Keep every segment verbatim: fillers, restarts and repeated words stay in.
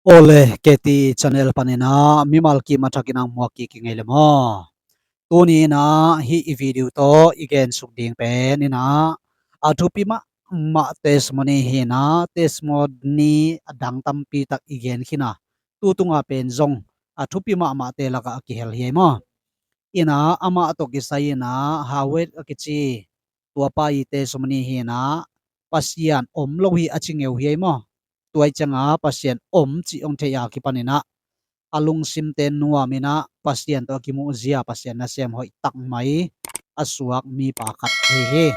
Awle, K T channel panin ah mimal kim a thakin ang muak kik i ngei le maw? Tuni in ah hih i video tawh i gensuk ding pen in ah a thupi mahmah testimony hi in ah, testimony a dang tampi tak i gen khin a, tu tungah pen zong a thupi mahmahte lakah a kihel hi ei maw? In ah amah tawh kisai in ah Howard a kici, tua pa i testimony hi in ah, Pasian om lo hi a ci ngeu hi ei maw? Tua i ciangah Pasian om cih hong theih a kipan in ah a lungsimte nuam in ah Pasian tawh a kimuh zia, Pasian nasem hoih tak mai a suak mipa khat hi hi.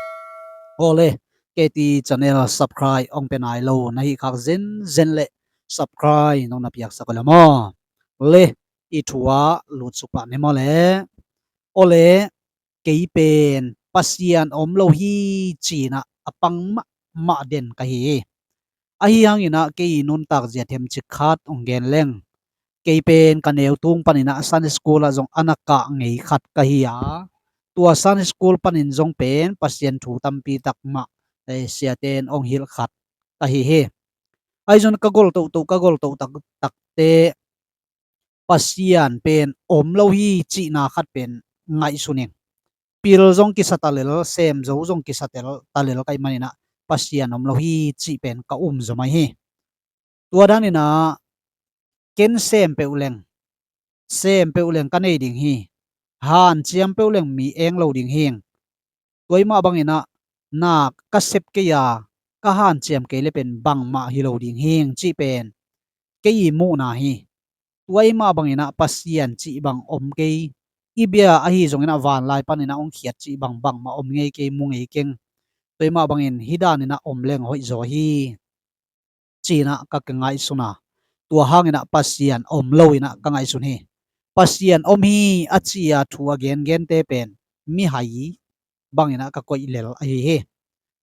Awle, K T channel subscribe hong pia nai lo na hih khak zenzen le subscribe nong na piaksak uh le maw? Le, i thu ah lutsuk pah ni maw le? Awle, kei pen Pasian om lo hi ci in ah a pang mahmah den ka hi hi. Ahi hangin ah kei i nuntak zia themcik khat hong gen leng. Kei pen ka neu tung panin ah Sunday school ah zong a na kah ngei khat ka hi a, tua Sunday school panin zong pen Pasian thu tampi tak mah, eh, siate in hong hilh khat ka hi hi. Ahi zong ka gol tohtoh, ka gol toh taktakte Pasian pen om lo hi cihna khat pen ngaihsun ing. Pil zong kisa talel, sem zo zong kisa talel ka hih manin ah Pasian om lo hi cih pen ka um zaw mai hi. Tua dan in ah ken sem peuh leng, sem peuh leng ka nei ding hi. Hanciam peuh leng mi eng lo ding hi. Tua i mah bangin ah na ka sep kei a, ka hanciam kei le pen bangmah hi lo ding hi cih pen kei i muhna hi. Tua i mah bangin ah Pasian cih bang om kei. I bia ahi zongin ah vanlai panin ah hong khiat cih bang bangmah om ngei kei, mu ngei keng. Tua i mah bangin hih danin ah om leng hoih zaw hi ci in ah ka kingaihsun a, tua hangin ah Pasian om lo in ah ka ngaihsun hi. Pasian om hi a ci a thu a gengente pen mihai bangin ah ka koih lel ahi hi.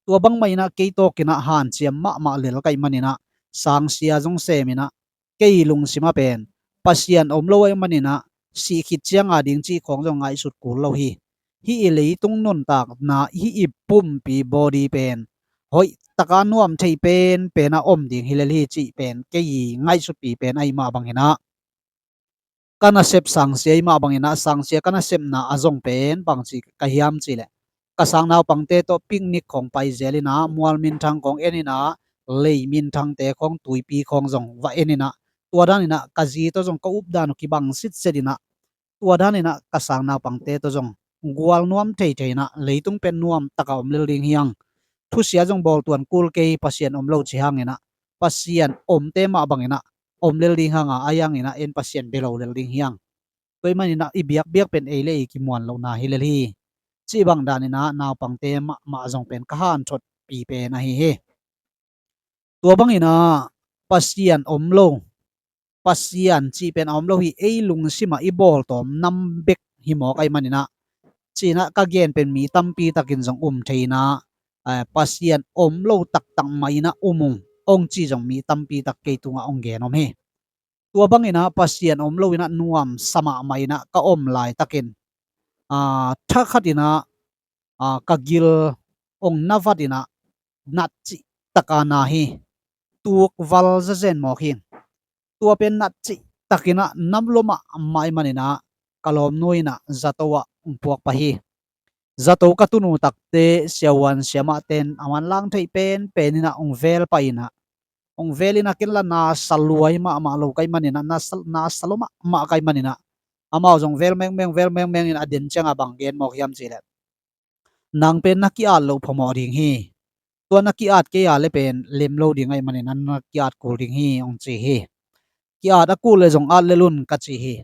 Tua bangmah in ah kei tawh kinah hanciam mahmah lel ka hih manin ah sangsia zong sem in ah kei lungsim ah pen Pasian om lo ahih manin ah sih khit ciang a ding cih khawng zong ngaihsut kul lo hi. Hih i leitung nuntakna, hih i pumpi body pen hoih taka nuam thei penpen a om ding hi lel hi cih pen kei i ngaihsutpi pen ahih mah bangin ah ka nasep sangsia ahih mah bangin ah sangsia ka nasepna a zong pen bangci ka hiam cih leh ka sang naupangte tawh picnic khawng pai zel in ah mual minthang khawng en in ah lei minthangte khawng, tuipi khawng zong va en in ah tua dan in ah ka zi tawh zong ka updan uh kibang sitset in ah tua dan in ah ka sang naupangte tawh zong gual nuam theithei in ah leitung pen nuam taka om lel ding hi hang. Thusia zong bawl tuan kul kei, Pasian om lo ci hangin ah Pasian omte mah bangin ah om lel ding hang a, ahi hangin ah en Pasian bia lo lel ding hi hang. Tua ahih manin ah i biakbiak pen ei le ei kimuan lohna hi lel hi. Cih bang danin ah naupangte mahmah zong pen ka hanthotpi pen ahi hi. Tua bangin ah Pasian om lo, Pasian cih pen a om lo hi, ei lungsim ah i bawltawm nam bek hi mawk ahih manin ah ci in ah ka gen pen mi tampi takin zong um thei in ah, eh, Pasian om lo taktak mah in ah um ung hong ci zong mi tampi tak kei tungah hong gen om hi. Tua bangin ah Pasian om lo in ah nuamsa mahmah in ah ka om laitakin, ah, thakhat in ah, ah, ka gil hong na vat in ah nat cih taka na hi. Tukval zazen mawk hi. Tua pen nat cih takin ah na lua mahmah ahih manin ah ka lawmnu in ah zato ah hong puak pah hi. Zato ka tunu takte siavuan siamahte in a manlang theih penpen in ah hong vel pah in ah, hong vel in ah ken la na sa luai mahmah lo ka hih manin ah, na sa, na sa lua mahmah ka hih manin ah amau zong vel mengmeng, vel mengmeng in a den ciangah bang gen mawk hiam cih leh, nang pen na ki-at loh phamawh ding hi. Tua na ki-at kei a le pen lem lo ding ahih manin ah na ki-at kul ding hi hong ci hi. Ki-at a kul le zong at lel un ka ci hi.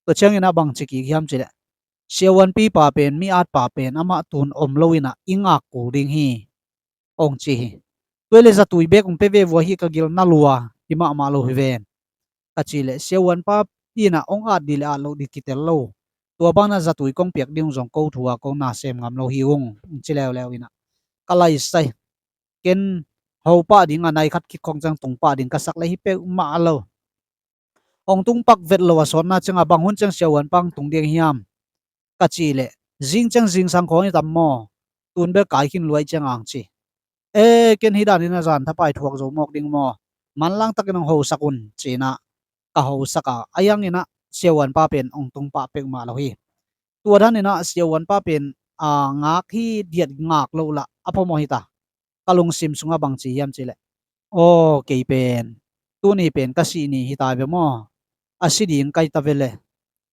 Tua ciangin ah bang ci kik hiam cih leh, siavuanpipa pen, mi atpa pen amah tun om lo in ah i ngak kul ding hi hong ci hi. Tua hi leh zatui bek hong pia ve vua, hih ka gil na lua hi mahmah lo hi ven ka cih leh, siavuanpa in ah hong at dih le at loh dih kitel lo. Tua bangin ah zatui kong piak ding zong ko thu a kong na sem ngam lo hi ung hong ci leuleu in ah ka laisai. Ken ho pah ding a nai khat khit khawng ciang tung pah ding ka sak le hi peuhmah lo. Hong tung pak vet lo a sawtna ciangah bang hun ciang siavuanpa hong tung ding hiam ka cih leh, zing ciang zingsang khawng hi tam maw? Tun bel kai khin luai ciang ang ci. E, ken hih danin a zan thapai thuak zo mawk ding maw? manlang takin hong hosak un, ci-in ah ka hosak a, ahi hangin ah siavuanpa pen hong tung pah peuhmah lo hi. Tua dan in ah siavuanpa pen, a, ngak hi diat ngak lo lah a phamawh hi ta. Ka lungsim sungah bang ci hiam cih leh, aw, kei pen tuni pen ka sih ni hi ta ve maw? A si ding ka hi ta ve leh,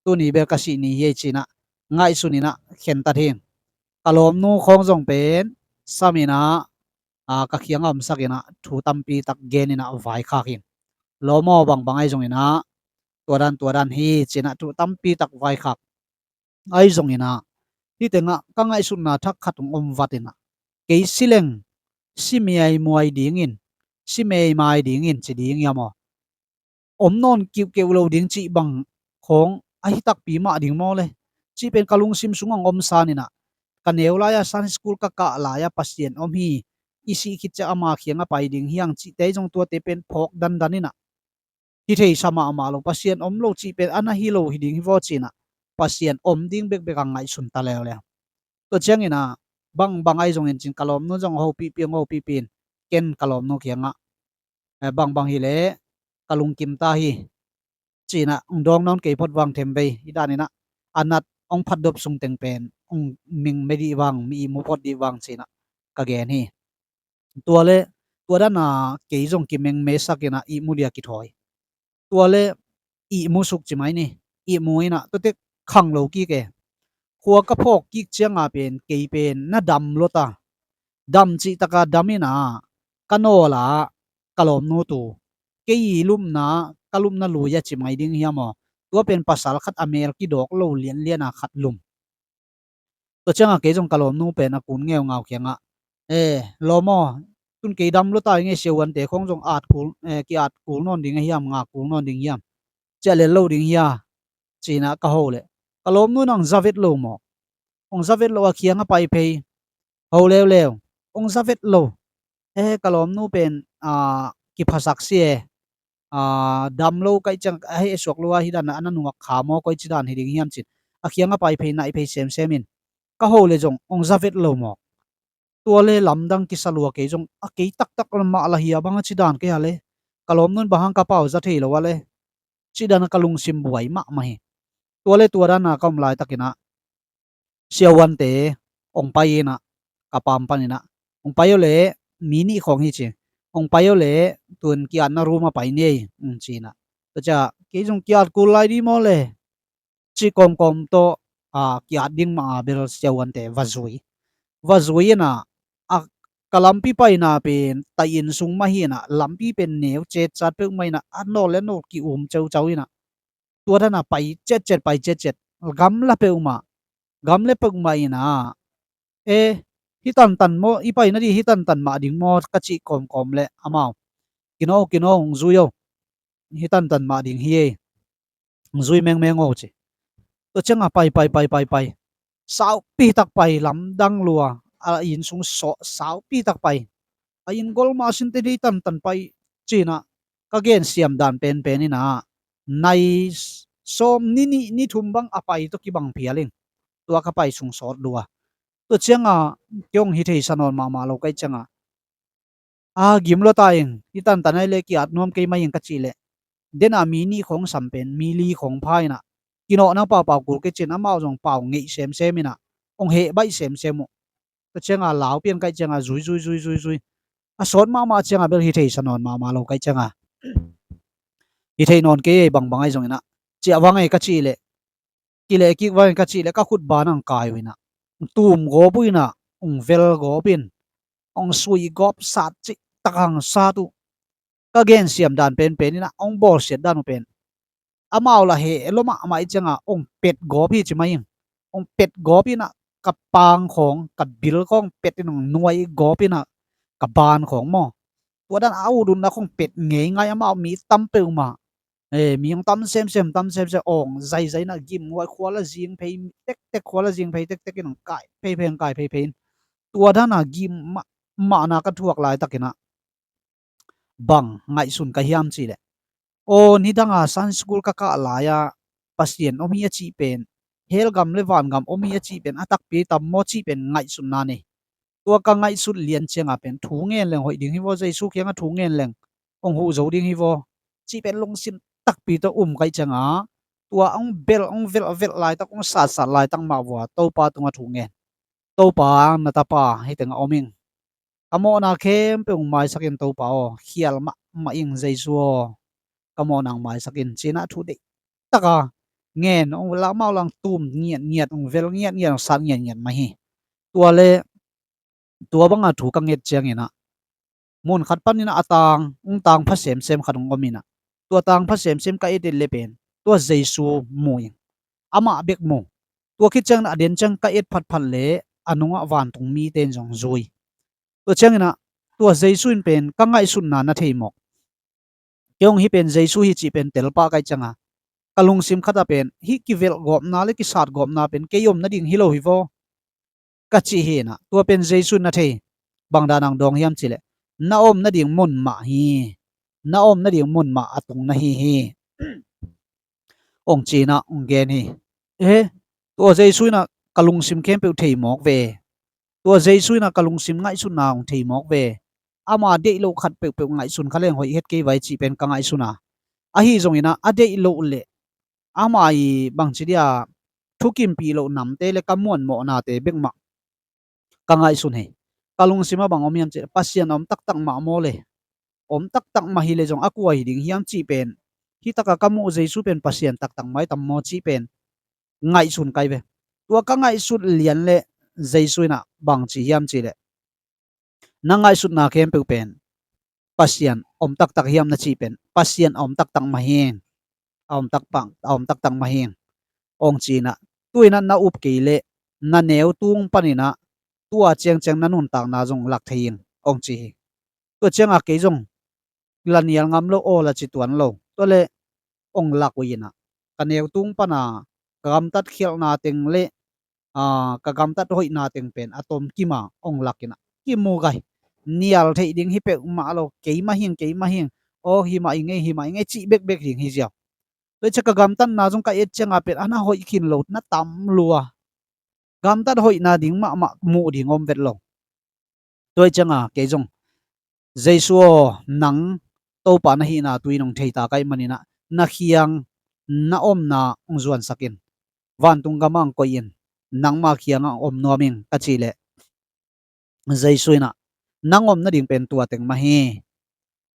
tuni bel ka sih ni hi ei, ci-in ah ngaihsun in ah khentat hi. Ka lawmnu khawng zong pen sam in ah, a, ka kiangah omsak in ah thu tampi tak gen in ah vaikhak hi. Lawm aw, bangbang ahi zongin ah tua dan tua dan hi, ci-in ah thu tampi tak vaikhak. Ahi zongin ah hih tengah ka ngaihsutna thak khat hong om vat in ah, kei si leng si miaimuai dingin, si meimai dingin ci ding hiam aw, om nawn kiuhkeuh lo ding cih bang khawng ahi takpi mah ding maw le, cih pen ka lungsim sungah hong om san in ah, ka neu lai-a Sunday school ka kah lai-a Pasian om hi, i sih khit ciang ama kiangah pai ding hi hang cihte zong tuate pen phawk dandan in ah, hi theisa mahmah lo, Pasian om lo cih pen a na hi lo hi ding hi vaw, ci-in ah Pasian om ding bekbek a ngaihsun ta leuleu. Tua ciangin ah bangbang ahi zongin, ci-in ka lawmnu zong hopihpih, hong hopihpih in, ken ka lawmnu kiangah, eh, bangbang hi leh ka lungkim ta hi, ci-in ah hong dawng nawn kei phot vang themvei, hih dan in ah a nat hong phatdop sung teng pen hong mengme dih vang, mi ihmu phot dih vang, ci-in ah ka gen hi. Tua leh tua dan a kei zong kimengmesak in ah ihmu dia kithawi. Tua leh ihmu suk ci mai ni, ihmu in ah tua teh khang lo kik e. Khua ka phawk kik ciang a pen kei pen na dam lua ta. Dam cih tak a dam in ah ka nawl ah ka lawmnu tu, kei i lupna, ka lupna lui a ci mai ding hiam aw, tua pen pasal khat a mel kidawk lo lianlian a khat lum. Tua ciang a kei zong ka lawmnu pen a kun ngeungau kiangah, eh, lawm aw, tun kei dam lua ta ing e, siavuante khawng zong at kul, eh, ki-at kul nawn ding a hiam, ngak kul nawn ding hiam, ciah lel lo ding hia, ci-in ah ka ho leh, ka lawmnu in hong za vet lo mawk. Hong za vet lo, a kiangah pai phei, ho leuleu, hong za vet lo. Eh, ka lawmnu pen, a, kiphasak si e, a, dam lo ka hih ciang, a heh suak lua, hih dan a na nuak kha maw, koi ci dan hi ding hiam, ci-in a kiangah pai phei, naih phei semsem in, ka ho leh zong hong za vet lo mawk. Tua leh lamdang kisa lua, kei zong a kei taktak mah lah hi a, bang a ci dan kei a le, ka lawmnu in bang hang ka pau za thei lo a le, ci dan a ka lungsim buai mahmah hi. Tua leh tua dan a ka om laitakin ah siavuante hong pai in ah, ka pam panin ah, hong pai o leh, mi nih khawng hi ci, hong pai o leh tun ki-atna room ah pai ni ei, hong ci-in ah. Tua ciang kei zong ki-at kul lai ding maw le, cih kawmkawm tawh, a, ki-at ding mah a bel siavuante va zui. Va zui in ah, a, ka lampi paina pen tai inn sung mah hi in ah, lampi pen neu cetcat peuhmah in ah, a nawl le nawl ki-um ceucau in ah, tua dan a pai cetcet, pai cetcet, gamla peuhmah, gamla peuhmah in ah, eh, hih tantan maw, i paina ding hih tantan mah ding maw, ka cih kawmkawm leh amau, kin o, kin o, hong zui o, hih tantan mah ding hi ei, hong zui mengmeng o, ci. Tua ciang a pai, pai, pai, pai, pai, saupi tak pai, lamdang lua, a inn sung sawh, saupi tak pai, a inn gol mah sin teh hih tantan pai, ci-in ah ka gensiam dan penpen in ah, nai sawm, ni nih ni thum bang a pai tawh kibang phial ing. Tua ka pai sung sawt lua. Tua ciang a kei hong hi theisa nawn mahmah lo ka hih ciang a, a, gim lua ta ing, hih tantan ahih leh ki-at nuam kei mai ing ka cih leh, den a mi nih khawng sam pen mi li khawng pha in ah, kinawhna paupau kul kei, ci-in amau zong pau ngeih semsem in ah, hong heh baih semsem uh. Tua ciang a lau pian ka hih ciang a, zui, zui, zui, zui, zui, a sawt mahmah ciang a bel hi theisa nawn mahmah lo ka hih ciang a, hi thei nawn kei ei, bangbang ahi zongin ah, ciah vang ei ka cih leh, kileh kik vang ei ka cih leh, ka khut ban ah hong kai uh in ah, hong tum gawp uh in ah, hong vel gawp in, hong sui gawp, sat cih tak a hong sat uh. Ka gensiam dan penpen in ah, hong bawlsiat dan uh pen, amau lah heh lua mahmah ahih ciang a, hong pet gawp hi ci mai ing. Hong pet gawp in ah, ka pang khawng, ka bil khawng pet in, hong nuai gawp in ah, ka ban khawng maw, tua dan a ut utna khawng pet ngeingai, amau mi tam peuhmah, eh, mi hong tam semsem, tam semsem, hong zaizai in ah, gim huai, khua la zing phei tektek, khua la zing phei tektek in, hong kai pheiphei, hong kai pheiphei in, tua dan a gim mah, mahna ka thuak laitakin ah, bang ngaihsun ka hiam cih leh, aw, nidang a Sunday school ka kah lai-a Pasian om hi a cih pen, hell gam le van gam om hi a cih pen a takpi tam maw cih pen ngaihsutna nei. Tua ka ngaihsut lian ciang a pen thu ngen leng hoih ding hi vaw, Jesu kiangah thu ngen leng, hong huh zo ding hi vaw, cih pen lungsim takpi tawh um ka hih ciangah, tua hong belh, hong velh, velh laitak, hong satsat laitak mah vua Topa tungah thu ngen. Topa, na tapa hih tengah om ing. Ka mawhna khempeuh hong maisak in Topa aw, khial mahmah ing Jesu aw. Ka mawhna hong maisak in, ci-in ah thu deihtaka ngen, hong lamau lang tum ngiatngiat, hong velh ngiatngiat, hong sat ngiatngiat mah hi. Tua le tua banga thu ka nget ciangin ah, mun khat panin ah a tang, hong tangpha semsem khat hong om in ah, tua tangpha semsem ka et et le pen tua Jesu mu ing. Amah bek mu. Tua khit ciangin ah a den ciang ka et phatphat le a nungah vantung mite in zong zui. Tua ciangin ah tua Jesu in pen ka ngaihsutna na thei mawk. Kei hong hih pen Jesu hi cih pen telpah ka hih ciangah, ka lungsim khatah pen hih kivelh gawpna le kisat gawpna pen kei om nading hi lo hi vaw, ka cih hi in ah, tua pen Jesu in na thei. Bang dan a hong dawng hiam cih leh, na om nading mun mah hi. Na om nading mun mah a tung na hi hi, hong ci-in ah hong gen hi. Eh, tua Jesu in ah ka lungsim khempeuh thei mawk ve. Tua Jesu in ah ka lungsim ngaihsutna hong thei mawk ve. Ama deih loh khat peuhpeuh ngaihsun kha leng hoih het kei vai cih pen ka ngaihsun a. Ahi zongin ah a deih loh le ama i bangci dia thukimpih loh namte le ka muanmawhnate bek mah ka ngaihsun hi. Ka lungsim ah bang om hiam cih leh, Pasian a om taktak mah maw le, om taktak mah hi leh zong a kua hi ding hiam cih pen, hih takah ka muh Jesu pen Pasian taktak mah hi tam maw cih pen ngaihsun ka hi ve. Tua ka ngaihsut lian le Jesu in ah bang ci hiam cih leh, na ngaihsutna khempeuh pen Pasian om taktak hiam na cih pen, Pasian a om taktak mah hi. A om taktak, a om taktak mah hi, hong ci-in ah, tu-in ah na up kei leh na neu tung panin ah tua ciangciang na nuntakna zong lak thei ing, hong ci hi. Tua ciangah kei zong la nial ngam lo, aw la ci tuan lo. Tua le hong lak uh in ah, ka neu tung pana ka gamtat khialhna teng le, aa, ka gamtat hoihna teng pen a tom kima hong lak in ah, kimu gai. Nial theih ding hi peuhmah lo, kei mah hing, kei mah hing. Aw, hi mah i ngei, hi mah i ngei cih bekbek ding hi ziau. Tua hi ciah ka gamtatna zong ka et ciangah pen a na hoih khin lo na tam lua. Gamtat hoihna ding mahmah muh ding om vet lo. Tua hi ciangah kei zong, Jesu aw, nang Topa na hihna tu-in hong thei ta ka hih manin ah, na khiang na omna hong zuansak in, vantung gamah hong koih in, nangma khiangah hong om nuam ing, ka cih leh, Jesu in ah, nang om nading pen tua teng mah hi.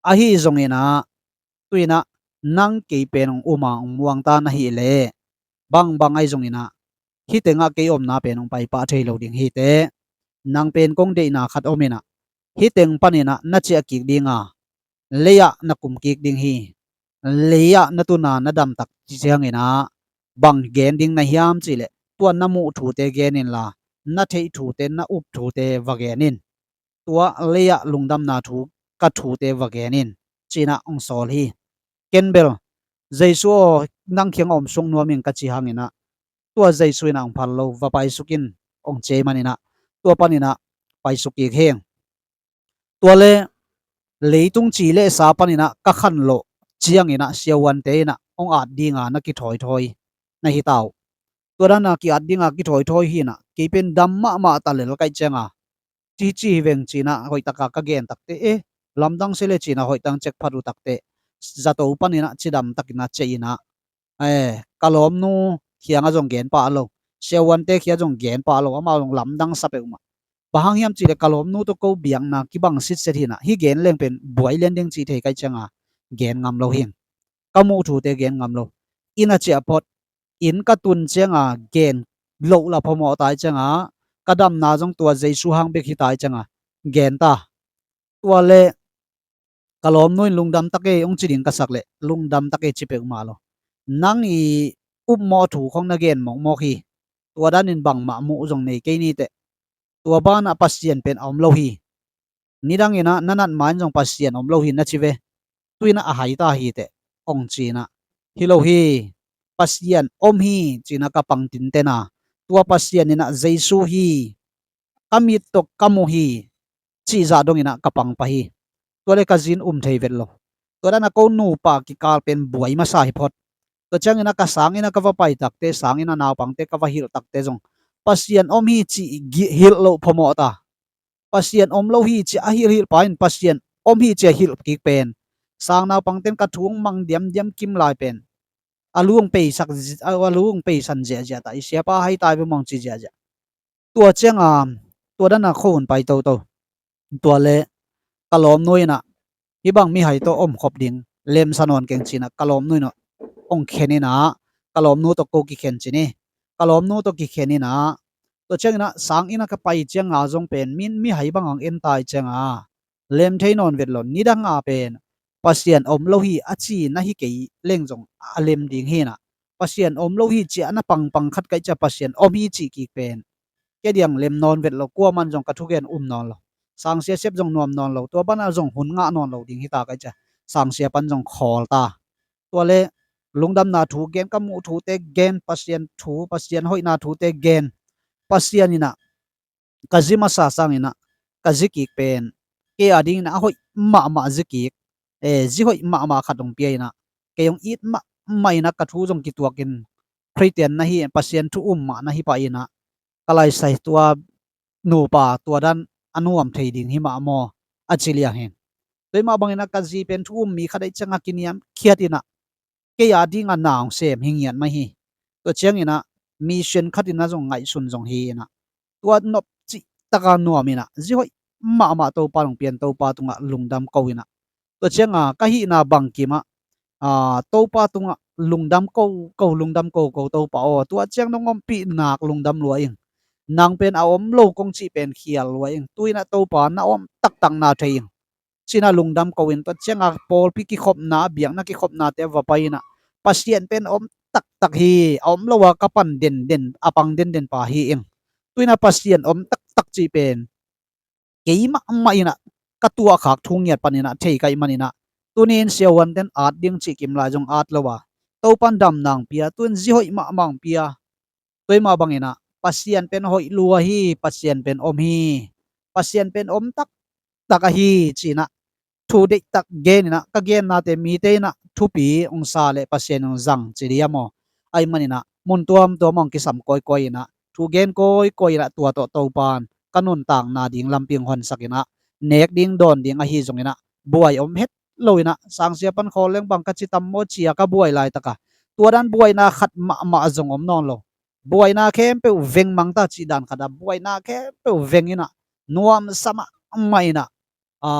Ahi zongin ah, tu-in ah nang kei pen hong um a hong muang ta na hih leh, bangbang ahi zongin ah, hih tengah kei omna pen hong paipah thei lo ding hi teh. Nang pen kong deihna khat om in ah, hih teng panin ah na ciah kik ding a, lei-ah na kum kik ding hi. Lei-ah na tun a na dam tak ciangin ah, bang gen ding na hiam cih leh, tua na muh thute gen inla, na theih thute, na up thute va gen in. Tua lei-ah lungdamna thu, ka thute va gen in, ci-in ah hong sawl hi. Ken bel, Jesu aw, nang khiangah om sung nuam ing, ka cih hangin ah, tua Jesu in ah hong phal lo, va paisuk in, hong ci ahih manin ah, tua panin ah paisuk kik hi. Tua le leitung ci le sa panin ah ka khanlawh ciangin ah siavuante in ah hong at ding a na kithawithawi na hi ta uh. Tua dan a ki-at ding a kithawithawi hi in ah, kei pen dam mahmah ta lel ka hih ciangah, ci ci hi veng, ci-in ah hoihtak a ka gen tak teh, eh, lamdang se leh, ci-in ah hoihtak in check phat uh tak teh, zato panin ah cidam takin ah ciah in ah, eh, ka lawmnu khiangah zong gen pah lo, siavuante khiangah zong gen pah lo, amau zong lamdang sa peuhmah. Bang hang hiam cih leh ka lawmnu tawh ko biakna kibang sitset hi in ah, hih gen leng pen buai lian ding cih thei ka hih ciangah gen ngam lo hi. Ka muh thute gen ngam lo. Inn a ciah phot, inn ka tun ciangah gen loh lah phamawh ta hih ciangah, ka damna zong tua Jesu hang bek hi ta hih ciangah gen ta. Tua le ka lawmnu in lungdam tak ei hong ci ding ka sak leh, lungdam tak ei ci peuhmah lo. Nang i upmawh thu khong na gen mawkmawk hi. Tua danin bangmah muh zong nei kei ni teh. Tua banah Pasian pen a om lo hi. Nidangin ah na nat ma-in zong Pasian om lo hi na ci ve. Tu-in ah a hai ta hi teh, hong ci-in ah, hi lo hi. Pasian om hi, ci-in ah ka pang tinten a, tua Pasian in ah Jesu hi, ka mit tawh ka mu hi, cih zah dongin ah ka pang pah hi. Tua le ka zi-in um thei vet lo. Tua dan a ko nupa kikal pen buai masa hi phot. Tua ciangin ah ka sang inn ah ka va pai tak teh, sang inn ah naupangte ka va hilh tak teh zong, Pasian om hi cih hilh loh phamawh ta. Pasian om lo hi cih a hilhhilh pa in Pasian om hi cih a hilh kik pen Sang naupangten ka thu hong mang diamdiam kim lai pen a lu hong peisak zi-, a lu hong peisan ziahziah ta, i siapa hai tai ve mawng ci ziahziah. Tua cianga tua dana khuahun pai toto. Tua le ka lawmnu inah hih bang mihai tawh omkhop ding lemsa nawn keng cinah ka lawmnu inah hong khen inah ka lawmnu tawh ko kikhen cin hi. Ka lawmnu tawh kikhen inah tua cianginah sang inah ka pai cianga zong pen min mihai bang ang en tai cianga lem thei nawn vet lo. Nidanga pen Pasian om lo hi a ci na hi kei leng zong a lem ding hi inah Pasian om lo hi ci a na pangpang khat kaih cia Pasian om hi cih kik pen kei diang lem nawn vet lo. Kuaman zong ka thugen um nawn lo. Sangsia sep zong nuam nawn lo. Tua pana zong hun ngah nawn lo ding hi ta kaih cia sangsia pan zong khawl ta. Tua le lungdamna thu gen, ka muh thute gen, Pasian thu, Pasian hoihna thute gen. Pasian inah ka zi masa sanginah ka zi kik pen kei a dinginah a hoih mahmah zi kik, e, zi hoih mahmah khat hong pia inah kei hong it mahmah inah ka thu zong kituakin Khristian na hi, Pasian thu um mah na hi pah inah ka laisai tua nupa tua dan a nuam thei ding hi mah maw a ci liang hin. Tua hi mah banginah ka zi pen thu um mi khat aih cianga kiniam khiat inah kei a dinga na hong sem hi ngiat mah hi. Tua cianginah mission khat inah zong ngaihsun zong hi inah tua nop cihtaka nuam inah zi hoih mahmah Topa hong pian Topa tungah lungdam ko inah tua cianga ka hihna bangkimah, a, Topa tungah lungdam ko ko, lungdam ko ko Topa aw, tua ciang nong ompih nak lungdam lua ing. Nang pen a om lo kong cih pen khial lua ing. Tu inah Topa na om taktak na thei ing. Cinah lungdam ko in tua cianga pawlpi kikhopna, biakna kikhopnate a va pai inah Pasian pen om taktak hi, a om lo a ka pan denden, a pang denden pa hi ing. Tu inah Pasian om taktak cih pen kei mahmah inah ka tuahkhak thu ngiat paninah thei kaih maninah tuni in siahuanten at ding cih kim lai zong at lo a Topan damna hong pia, tu in zi hoih mahmah hong pia. Tua hi mah banginah Pasian pen hoih lua hi, Pasian pen om hi, Pasian pen om taktak ahi cinah thu deihtak geninah ka gennate mite inah thupi hong sa le Pasian hong zang ci dia maw? Aih maninah mun tuamtuam hong kisam kawikawi inah thu gen kawikawi inah tua tawh Topan ka nuntakna ding lampi hong honsak inah nek ding dawn ding ahi zonginah buai om het lo inah sangsia pan khawl leng bang ka ci tam maw cia ka buai laitaka tua dan buaina khat mahmah zong om nawn lo. Buaina khempeuh veng mangta cih dan khata buaina khempeuh veng inah nuamsa mahmah inah, a,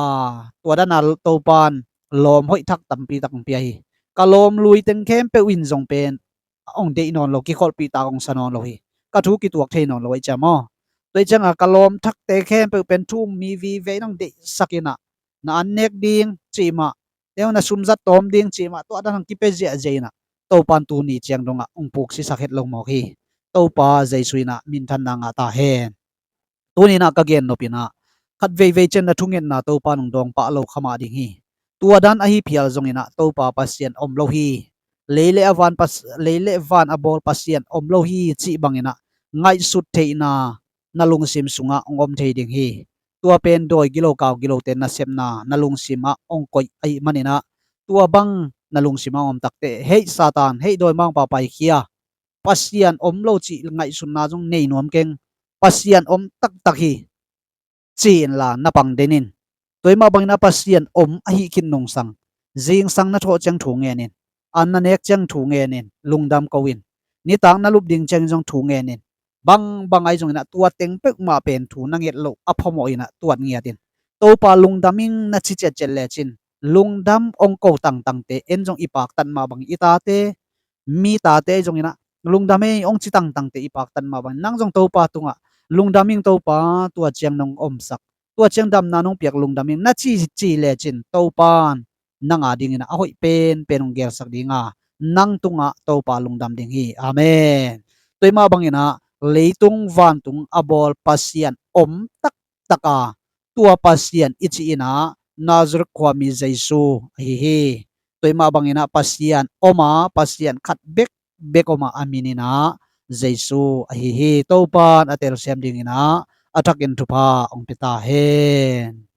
tua dana Topan lawm hoih thak tampi tak hong pia hi. Ka lawm lui teng khempeuh in zong pen hong deih nawn lo, kikholhpih tak hong sa nawn lo hi. Ka thu kituak thei nawn lo aih cia maw? Tua aih cianga ka lawm thakte khempeuh pen thu um mi vive in hong deihsak inah na an nek ding cih mah, teu na sumzat tawm ding cih mah tua dan hong kipia ziahziah inah Topan tuni ciang dongah hong puksisak het lo mawk hi. Topa Jesu inah minthanna ngah ta hen. Tuni inah ka gen nop inah khat veivei cian na thungetna Topan hong dawng pah lo kha mah ding hi. Tua dan ahi phial zonginah Topa Pasian om lo hi. Lei le a van pas-, lei le van a bawl Pasian om lo hi cih banginah ngaihsut theihna na lungsim sungah hong om thei ding hi. Tua pen dawi gilo kau gilote nasepna na lungsimah hong koih aih maninah tua bang na lungsimah hong om takteh hei Satan, hei dawimangpa paikhia, Pasian om lo cih ngaihsutna zong nei nuam keng. Pasian om taktak hi ci inla na pang den in. Tua hi mah banginah Pasian om ahi khin nungsang, zingsang na thawh ciang thu ngen in, an na nek ciang thu ngen in, lungdam ko in. Nitak na lup ding ciangin zong thu ngen in. Bangbang ahi zonginah tua teng peuhmah pen thu na nget loh a phamawh inah tuat ngiat in. Topa lungdam ing na ci ciatciat lecin lungdam hong ko tangtangte en zong i paktat mah bangin i tate, mi tate ahi zonginah lungdam ei hong ci tangtangte i paktat mah bangin nang zong Topa tungah lungdam ing Topa, tua ciang nong omsak, tua ciang damna nong piak lungdam ing na ci ci lecin Topan nang a dinginah a hoih penpen hong gelsak dinga nang tungah Topa lungdam ding hi. Amen. Tua hi mah banginah leitung vantung a bawl Pasian om taktak a tua Pasian i cih inah Nazareth khuami Jesu ahi hi. Tua hi mah banginah Pasian om a, Pasian khat bekbek om a, a min inah Jesu ahi hi. Topan a telsiam dinginah a thakin thupha hong pia ta hen.